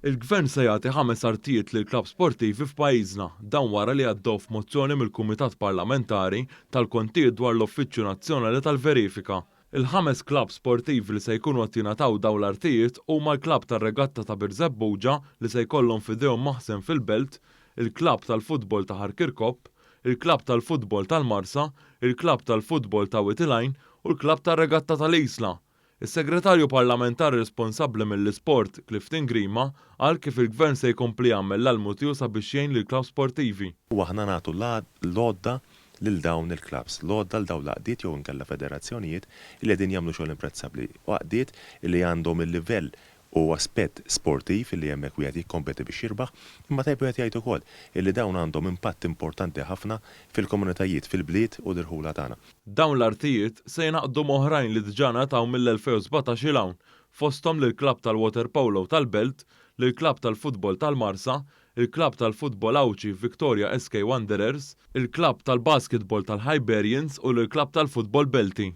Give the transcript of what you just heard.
Il-Gvern se jagħti ħames artijiet lil klabbs sportivi f'pajjiżna, dan wara li għaddew f'mozzjoni mill-Kumitat Parlamentari tal-Kontijiet dwar l-Uffiċċju Nazzjonali tal-Verifika. Il-ħames klabbs sportivi li se jkunu qed jingħataw dawn l-artijiet huma l-Klabb tar-Regatta ta' Birżebbuġa li se jkollhom f'idejhom maħżen fil-Belt, il-Klabb tal-Futbol ta' Ħal Kirkop, il-Klabb tal-Futbol tal-Marsa, il-Klabb tal-Futbol ta' Wied il-Għajn u l-Klabb tar-Regatta tal-Isla. Is-Segretarju Parlamentari responsabbli mill-Isport, Clifton Grima, qal kif il-Gvern se jkompli jagħmel l-almu tiegħu sabiex jgħin lill-klabbs sportivi. U aħna nagħtu l-għodda lil dawn il-klabbs, l-għodda lil dawn l-għaqdiet jew inkella federazzjonijiet li qegħdin jagħmlu xogħol imprezzabbli. Għaqdiet li għandhom il-livell u aspett sportiv li hemmhekk wieħed jikkompeti biex jirbaħ, imma tajjeb wieħed jgħid ukoll illi dawn għandhom impatt importanti ħafna fil-komunitajiet, fil-bliet u l-irħula tagħna. Dawn l-artijiet se jingħaqdu m'oħrajn li diġà ngħataw mill-2017 'il hawn, fosthom lill-klabb tal-waterpolo tal-Belt, lill-klabb tal-futbol tal-Marsa, il-klabb tal-futbol Għawdxi Victoria SK Wanderers, il-klabb tal-basketball tal-Hibernians u lill-klabb tal-futbol Belti.